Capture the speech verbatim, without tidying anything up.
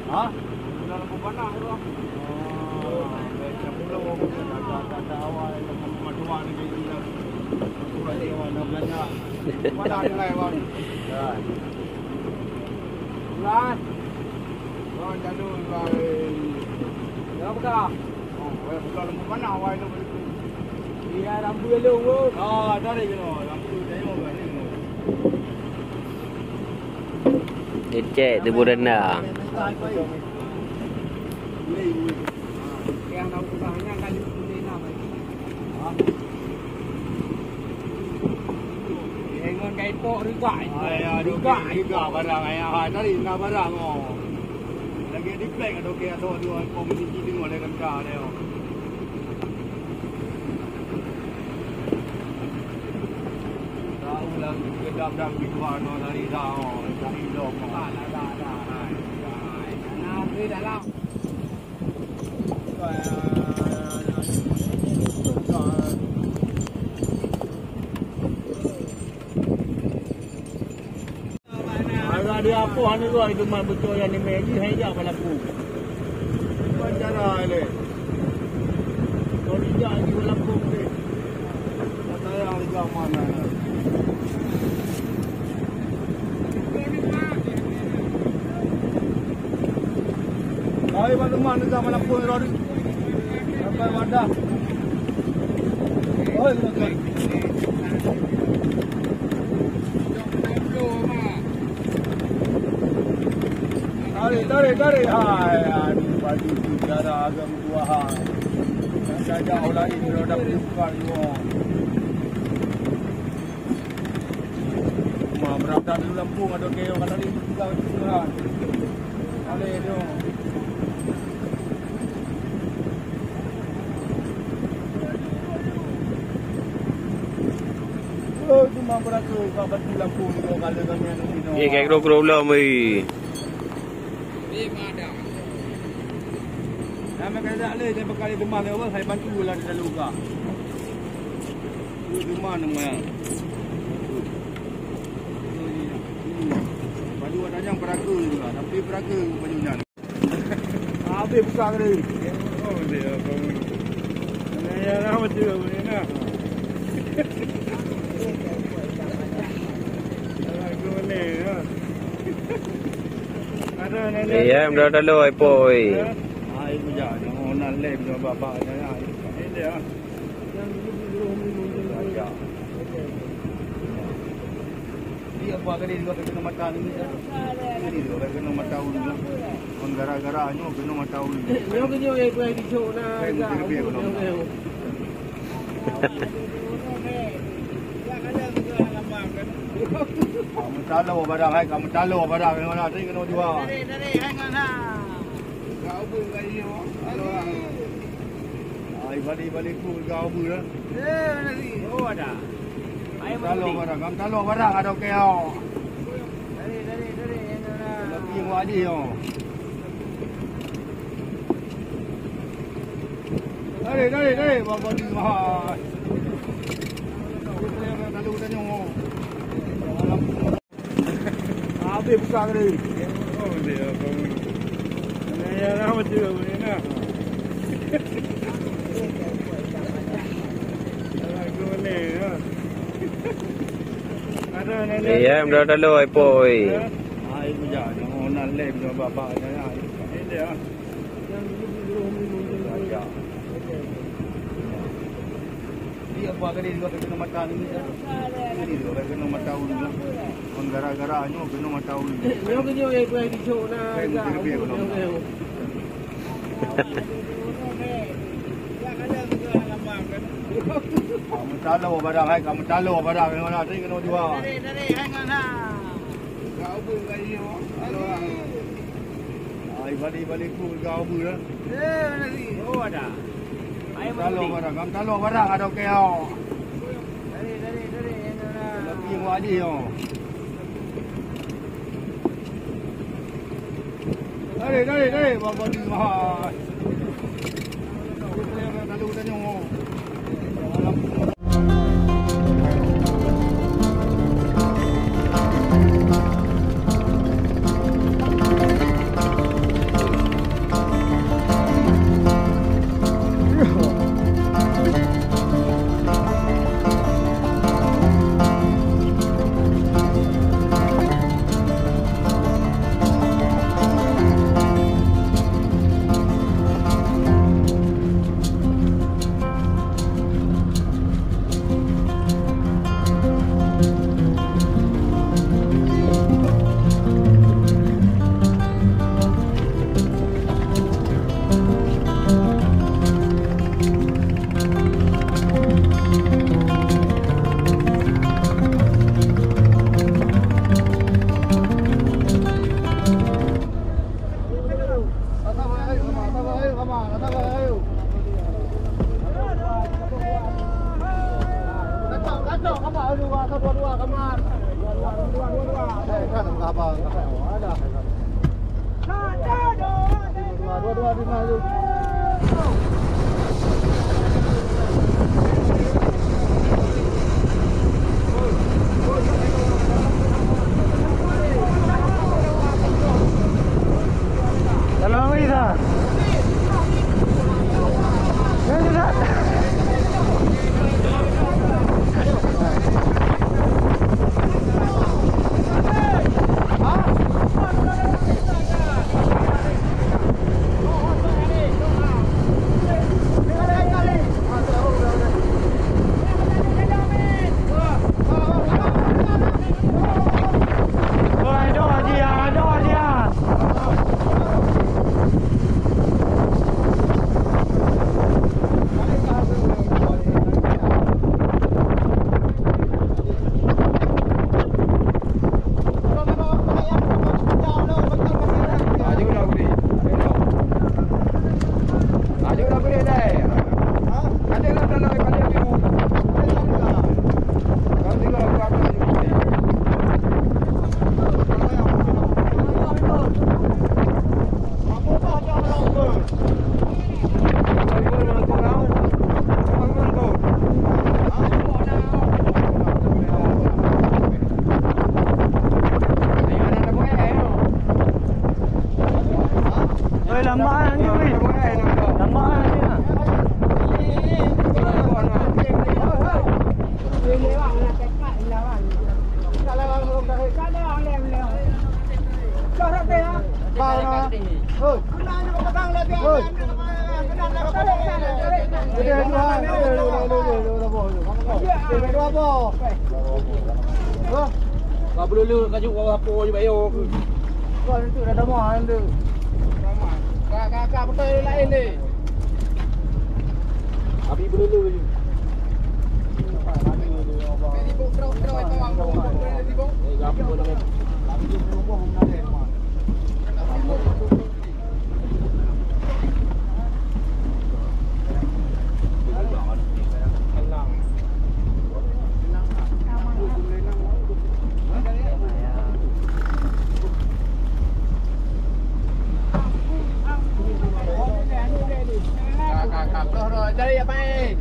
Ha? Bulan Ramadhan tu. Oh, baik, sepuluh. Ada, ada, ada awal, ada pematuan ni, jadi, dah. Aturan dia, awal dah belanja. Mana ada lain, Bang? Dah. Bulan. Bang, jalur, Bang. Dah buka? Oh, baik, bulan Ramadhan awal tu. Iya, lampu elok, Bang. Ah, tarik kena. Lampu tengok, tarik kena. Cek tebu rendah. Rigak, rigak barang, hai, tadi na barang, oh. Lagi di flag atau ke atau dua komisi tiga oleh tentara dia, oh. Tahu lah, kita dam-dam di luar, no, dari dah, oh, dari dom, oh. Dah, dah, dah, dah, dah. Nah, di dalam. Agak dia apa ni gua itu mat betul yang ni Maggi hai jak balaku. Bukan cara le. Kalau jak di balaku ni. Saya harga mana? Hai, bantu mana zaman apa ni? Sampai wadah. Oi, betul. Tarik, tarik, tarik. Hai, aduh, baju tu cara agam dua ha. Yang saja orang ini roda bukan dua. Cuma berada di Lampung ada keo kata ni juga Tuhan. Aleh dia. Oh, cuma berasa kat batu Lampung ni, kalau kami anu ni, no. Eh, kayak kro-kro belum, weh. Nama kata tak leh, saya bakal teman dia, saya bantu lah kita luka. Itu teman nama. Baju ada yang peraku juga, tapi peraku baju nyan. Habis buka tadi. Oh, dia apa ni? Mana ya lah macam ni nah. Aku ni ya. Iya, udah ada lo ipo oi. Ai bujang, jangan nak lem jangan babak jangan. Ini dia. Raja. Dia apa kali dia kena mata ni? Ini dia kena mata ulu. Gara-gara nyoe kena mata ulu. Nyoe ke nyoe yang kuai dicok na. Kamu talo barang hai, kamu talo barang mana? Saya kena jual. Tarik, tarik, hai ngana. Kau pun kali ni. Ai balik-balik pun kau pun lah. Eh, nasi. Oh, ada. Ayam talo barang, kamu talo barang ada keo. Tarik, tarik, tarik, yang ngana. Lagi yang wajib yo. Tarik, tarik, tarik. Bang, bang, bang. Lalu tanya. Habis buka tadi. Oh, dia apa ni? Mana ya lah macam ni nah. Aku ni ya. Ada nenek. Iya, udah ada lo ipo oi. Ai bujang, nak lem dengan babak ni. Ini dia. Raja. Dia apa tadi dia kena mata ni? Jadi dia kena mata ulu. Gara-gara nyoe kena mata ulu. Nyoe ke nyoe yang kuai dicok na. Kamu terlebih belum? Ka meutaloe barang, hai, ka meutaloe barang, ngon na, tarék keunoe jua. Tarék, tarék, hai, ngon na. Ka ubeut ka ié, oh. Halo, ah. Ah, ibalik, ibalik tu, ka ubeut, eh. Eh, mana lagi? Oh, ada. Hai, meutaloe barang, ka meutaloe barang, ada okey, oh. Tarék, tarék, tarék, hai, ngon na. Lagi buat aja, oh. Tarék, tarék, tarék, bang, bang, bang. Lalu tanyong. Tolong, Isa. Ya, sudah. Oi, lambat sangat ni, weh. Lambat sangat ni, ah. Ka beuleuleue ka jok bak apo jih, bayo. Ka, ka, ka, ka, beutôi laén deh. Abi beuleuleue jih. Ka, ka, ka, ploh droe, jari apa, eh?